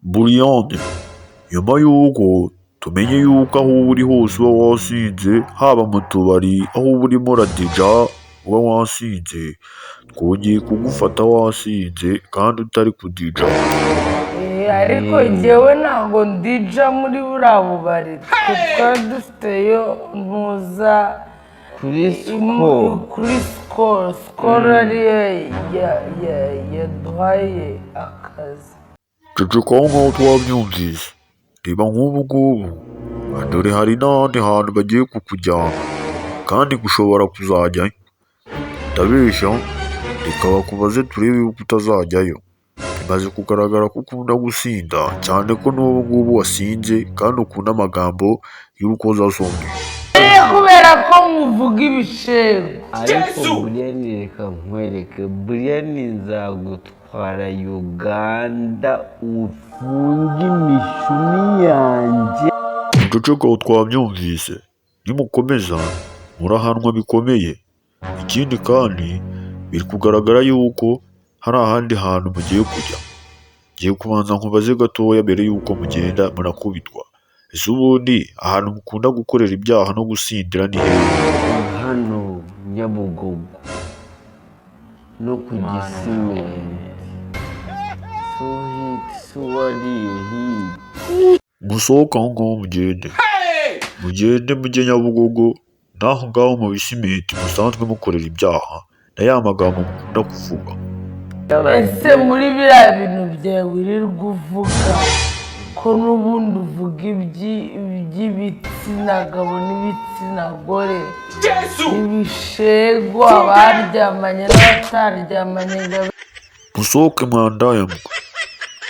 Buriyane, nyuma y'uko tumenye yuko aho uba uri hose uba wasinze, haba mu tubari aho uba urimo uradija uba wasinze, twongeye kugufata wasinze kandi utari kudija. Ariko njyewe ntabwo ndija muri buriya bubari, twe twari dufiteyo ntuza Kuri Skol. Kuri Skol, Skol ariyo yaduhaye akazi. Ceceka aho ngaho, twabyumvise. Reba nk'ubu ngubu, dore hari n'ahandi hantu bagiye kukujyana kandi ushobora kuzajyayo. Ndabeshya? Reka bakubaze turebe yuko utazajyayo. Bimaze kugaragara ko ukunda gusinda, cyane ko n'ubu ngubu wasinze kandi ukunda amagambo y'urukozasoni. Kubera ko muvuga ibishego. Ariko Buriyani, reka nkwereke, Buriyani, nzagutwara Uganda ufunge imishumi yanjye. Muceceke aho, twabyumvise. Nimukomeza murahanwa bikomeye. Ikindi kandi, biri kugaragara yuko hari ahandi hantu mugiye kujya. Ngiye kubanza nkubaze gatoya mbere yuko mugenda murakubitwa. Ese ubundi ahantu mukunda gukorera ibyaha no gusindira ni hehe? Hano Nyabugogo no ku Gisimenti, suhiti suwariye hiti. Musohoke aho ngaho, mugende, mugende mujye Nyabugogo n'aho ngaho mu Bisimenti musanzwe mukorera ibyaha na ya magambo mukunda kuvuga. Ese muri biriya bintu byawe wirirwa uvuga, ko n'ubundi uvuga iby'ibitsina gabo n'ibitsina gore, ibishego, abaryamanye n'abataryamanye ngo Musohoke mwandaya mwe!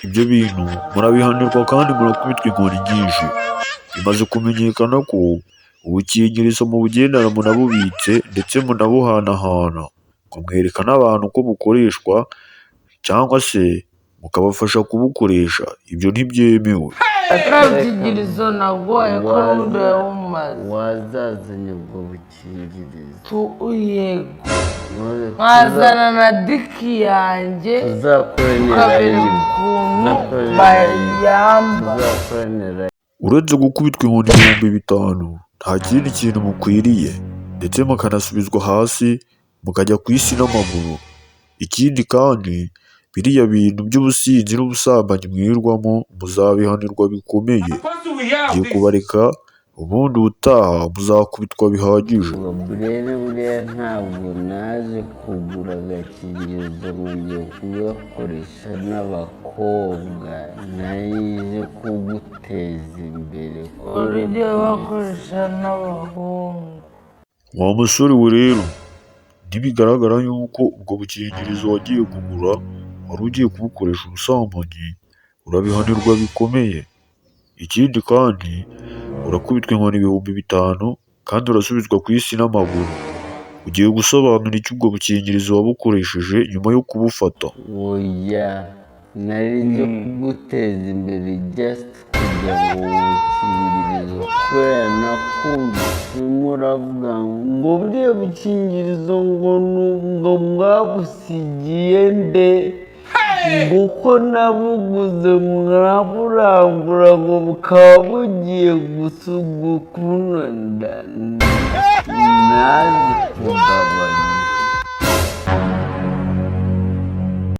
Ibyo bintu murabihanirwa kandi murakubitwa inkoni nyinshi. Bimaze kumenyekana ko ubukingirizo mubugendana, munabubitse, ndetse munabuhanahana, ngo mwereka n'abantu uko bukoreshwa cyangwa se mukabafasha kubukoresha. Ibyo ntibyemewe. Akabikingirizo naguhaye ko n'ubundi wawumaze. Wazazanye ubwo bukingirizo. Tu yego, nkazana na dick yanjye. Tuzakoranira Ukabereka rimwe. ukuntu Tuzakoranira bayamba. Tuzakoranira. Uretse gukubitwa inkoni 5000, nta kindi kintu mukwiriye, ndetse mukanasubizwa hasi mukajya ku isi n'amaguru. Ikindi kandi, biriya bintu by'ubusinzi n'ubusambanyi mwirirwamo muzabihanirwa bikomeye. Ngiye kubareka, ubundi ubutaha muzakubitwa bihagije. Rero buriya ntabwo naje kugura agakingirizo ngo ngiye kugakoresha n'abakobwa, naje kuguteza imbere. Urujya bakoresha n'abahungu. Wa musore we rero, nibigaragara yuko ubwo bukingirizo wagiye kugura wari ugiye kubukoresha ubusambanyi, urabihanirwa bikomeye. Ikindi kandi, urakubitwa inkoni 5000 kandi urasubizwa ku isi n'amaguru. Ugiye gusobanura icyo ubwo bukingirizo wabukoresheje nyuma yo kubufata. Oya, nari nje kuguteza imbere, just kugira ngo ubukingirizo, kubera nakumvise urimo uravuga ngo buriya bukingirizo ngo ngo mwabusigiye nde, ngo uko nabuguze mwaburangura, ngo bukaba bugiye gusuga ukuntu naje kugabanya.